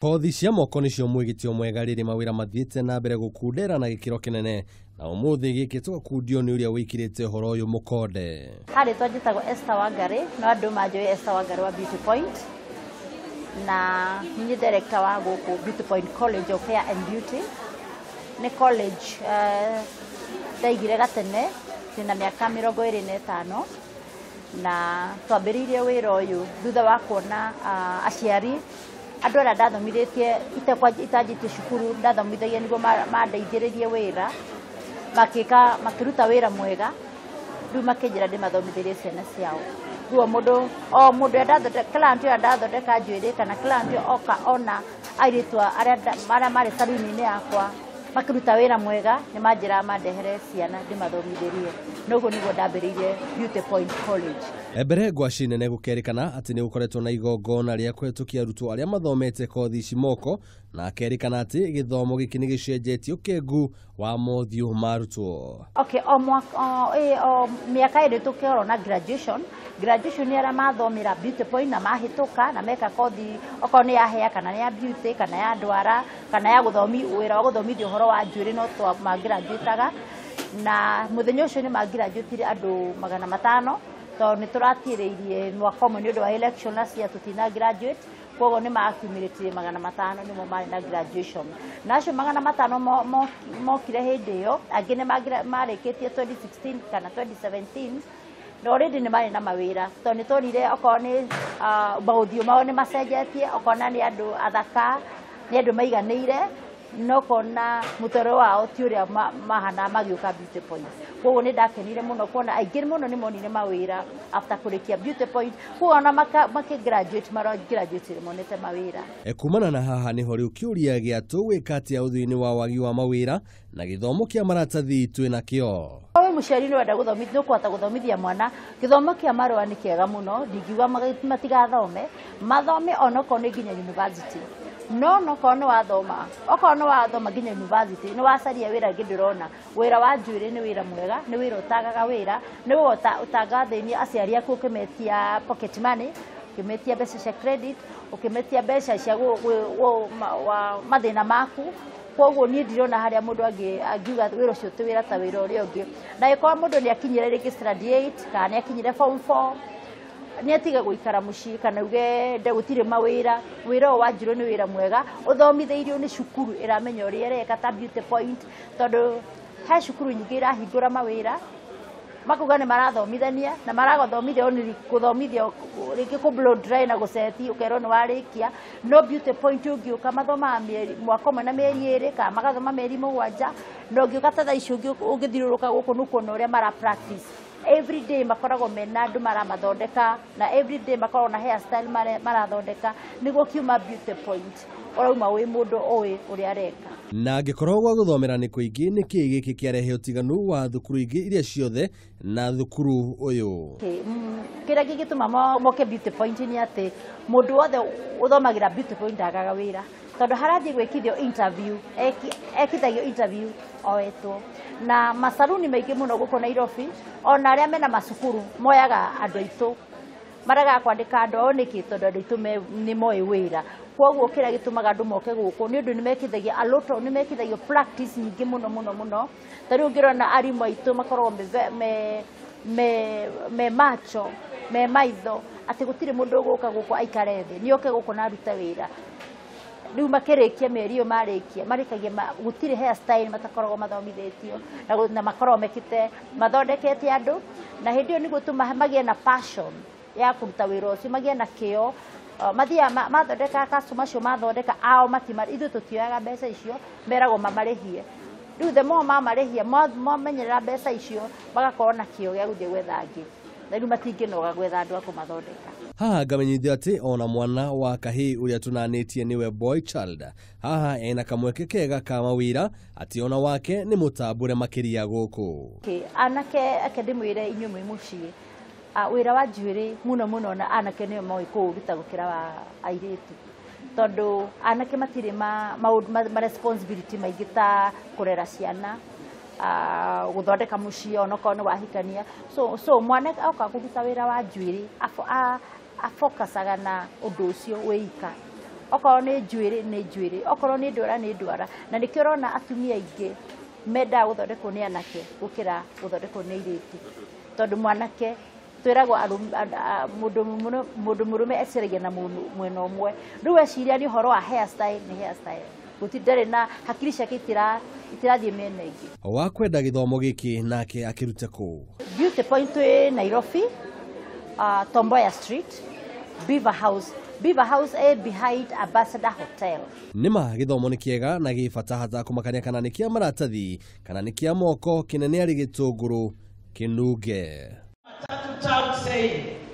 Kothi cia moko nĩcio mwĩgitio mwega rĩrĩ mawĩra mathiĩte na mbere gũkundera na gĩkĩro kĩnene, na ũmũthĩ gĩkĩ tũgakundio nĩ ũrĩa wĩkĩrĩte ũhoro ũyũ mũkonde. Harĩ twanjĩtagwo Esther Wangari, no andũ manjũĩ Esther Wangari wa Beauty Point, na niĩ director wa gũkũ Beauty Point College of Hair and Beauty. Nĩ college ndaigire gatene ndĩna mĩaka 25, na twambĩrĩirie wĩra ũyũ thutha wa kuona aciari andũ arĩa ndathomithĩtie itanjĩtie cukuru, ndathomithagia nĩguo mandeithĩrĩrie wĩra, makĩka makĩruta wĩra mwega, rĩu makĩnjĩra ndĩmathomithĩrie ciana ciao. Rĩu o mũndũ ũrĩa ndathondeka, client ũrĩa ndathondeka njuĩrĩ kana client oka ona airĩtu arĩa marĩ saluni-inĩ yakwa makĩruta wĩra mwega, nĩ manjĩraga mandehere ciana ndĩmathomithĩrie. Noguo nĩguo ndambĩrĩirie Beauty Point College. Mbere ngwaci nene gũkerĩkana atĩ nĩ gũkoretwo na igongona rĩa kũhetũkia arutwo arĩa mathomete kothi ici moko, na akerĩkana atĩ gĩthomo gĩkĩ nĩ gĩcenjetie ũkengu wa mothiũ ma arutwo. Okay, o mwaka, o mĩaka ĩrĩ tũkorwo na graduation. Graduation nĩ arĩa mathomera Beauty Point na mahĩtũka na meka kothi okorwo nĩ ya hair kana nĩ ya beauty kana ya ndwara kana ya gũthomi wĩra wa gũthomithia ũhoro wa njuĩrĩ, no magraduataga. Na mũthenya ũcio nĩ magraduatire andũ 500, tondũ nĩ tũratiĩrĩirie mwaka ũmwe nĩ ũndũ wa election last year tũtina graduate, koguo nĩ maaccumulate 500 nĩmo marĩ na graduation. Na acio 500 mokire hĩndĩ ĩyo, angĩ nĩ marĩkĩtie 2016 kana 2017, na already nĩ marĩ na mawĩra, tondũ nĩ tuonire okorwo nĩ maũthiũ mao nĩ macenjetie, okorwo nĩ andũ athaka, nĩ andũ maiganĩire, no kona mũtũrĩre wao ti ũrĩa mahana magĩũka Beauty Point. Koguo nĩ ndakenire mũno kuona aingĩ mũno nĩ monire mawĩra after kũrĩkia Beauty Point, koguo ona makĩ graduate mara graduate monete mawĩra. Kumana na haha nĩho rĩu kĩũria gĩa tũgwĩka atĩa ũthũ-inĩ wa wagi wa mawĩra na gĩthomo kĩa maratathi twĩ nakĩo. Wewe mũciari nĩ wenda gũthomithia, nĩ ũkũhota gũthomithia mwana. Gĩthomo kĩa marũa nĩ kĩega mũno, ndingiuga matigathome, mathome onokorwo nĩ nginya university. No onokorwo nĩ wathoma, okorwo nĩ wathoma nginya university, nĩ wacaria wĩra ngĩ ndĩrona. Wĩra wa njuĩrĩ nĩ wĩra mwega, nĩ wĩra ũtagaga wĩra, nĩ wĩra ũtangathĩnia aciari aku ũkĩmetia pocket money, ũkĩmetia mbeca cia credit, ũkĩmetia mbeca cia mathĩna maku. Koguo niĩ ndirona harĩa mũndũ angiuga wĩra ũcio ti wĩra ta wĩra ũrĩa ũngĩ. Na ĩkorwo mũndũ nĩ akinyire rĩngĩ standard 8 kana nĩ akinyire form 4, nĩ atige gũikara mũciĩ kana uge gũtirĩ mawĩra. Wĩra ũyũ wa njuĩrĩ nĩ wĩra mwega, ũthomithĩirio nĩ cukuru ĩramenya ũrĩa ĩreka ta Beauty Point, tondũ he cukuru nyingĩ irahingũra mawĩra, makuga nĩ marathomithania na maragothomithia only gũthomithia rĩngĩ kũ blow dry na gũceti ũkerwo nĩ warĩkia. No Beauty Point ũngĩũka mathomaga mĩeri mwaka ũmwe na mĩeri 2 kana magathoma mĩeri 7, na ũngĩũka ta thaa ici ũngĩthiũrũrũka gũkũ nĩ ũkuona ũrĩa mara practice every day, makoragwo mena andũ maramathondeka na every day makoragwo na hair style marathondeka nĩguo kiuma Beauty Point ũrauma wĩ mũndũ ũĩ ũrĩa areka. Na angĩkorwo gwa gũthomera nĩ kũingĩ, nĩ kĩĩ gĩkĩ kĩarehe ũtiganu wa thukuru ingĩ iria ciothe na thukuru ũyũ? Kĩrĩa kĩngĩtũma moke Beauty Point nĩ atĩ mũndũ wothe ũthomagĩra Beauty Point ndagaga wĩra, tondũ harathiĩ gwĩkithio interview, ekithagio interview oetwo. Na macaruni maingĩ mũno gũkũ Nairobi, ona arĩa mena macukuru moyaga andũ aitũ, maregaga kwandĩka andũ ao nĩkĩ? Tondũ andũ aitũ nĩ moĩ wĩra. Koguo kĩrĩa gĩtũmaga andũ moke gũkũ nĩ ũndũ nĩ mekithagia a lot of, nĩ mekithagio practice nyingĩ mũno mũno mũno. Ta rĩu ũngĩrona arimũ aitũ makoragwo me macho, me maitho, atĩ gũtirĩ mũndũ ũgũka gũkũ aikare thĩ, nĩ oke gũkũ na arute wĩra. Rĩu makĩrĩkia mĩeri ĩyo marĩkia, marĩkagia gũtirĩ hair style matakoragwo mathomithĩtio, na makoragwo mekĩte, mathondekete andũ, na hĩndĩ ĩyo nĩguo magĩe na passion ya kũruta wĩra ũcio, magĩe na kĩo. Mathiaga mathondeka customer acio mathondeka ao ithuĩ tũtioyaga mbeca icio, meragwo mamarĩhie. Rĩu the more mamarĩhia, mamenyerera mbeca icio, magakorwo na kĩo gĩa gũthiĩ gwetha angĩ. Na rĩu matingĩnoga gwetha andũ a kũmathondeka. Haha ngamenyithio atĩ ona mwana wa kahĩĩ ũrĩa tũnanĩtie nĩwe boy child, haha ena kamweke kega ka mawĩra atĩ ona wake nĩ mũtambũre makĩria gũkũ. Anake ake ndĩmwĩre inyuĩ mwĩ mũciĩ, wĩra wa njuĩrĩ mũno mũno na anake nĩo moĩ kũũruta gũkĩra wa airĩtu, tondũ anake matirĩ ma responsibility maingĩ ta kũrera ciana, gũthondeka mũciĩ onokorwo nĩ wahikania. So mwana oka kũruta wĩra wa njuĩrĩ afocusaga na ũndũ ũcio wĩika. Okorwo nĩ njuĩrĩ nĩ njuĩrĩ, okorwo nĩ ndwara nĩ ndwara. Na nĩkĩo ũrona atumia aingĩ mendaga gũthondekwo nĩ anake gũkĩra gũthondekwo nĩ airĩtu, tondũ mwanake twĩragwo mũndũ mũrũme eciragia na mwena ũmwe. Rĩu eciria nĩ ũhoro wa hairstyle, nĩ hairstyle, gũtirĩ ndarĩ na hakiri ciake itirathiĩ mĩena ĩngĩ. Wa kwenda gĩthomo gĩkĩ nake akĩrute kũ? Beauty Point ĩ Nairobi, Tomboya Street, Beaver House. Beaver House ĩ behind Ambassador Hotel. Nĩma gĩthomo nĩ kĩega na gĩ bata hatakũmakania kana nĩ kĩa maratathi kana nĩ kĩa moko, kĩnene arĩ gĩtũngũrũ kĩnunge. Town saying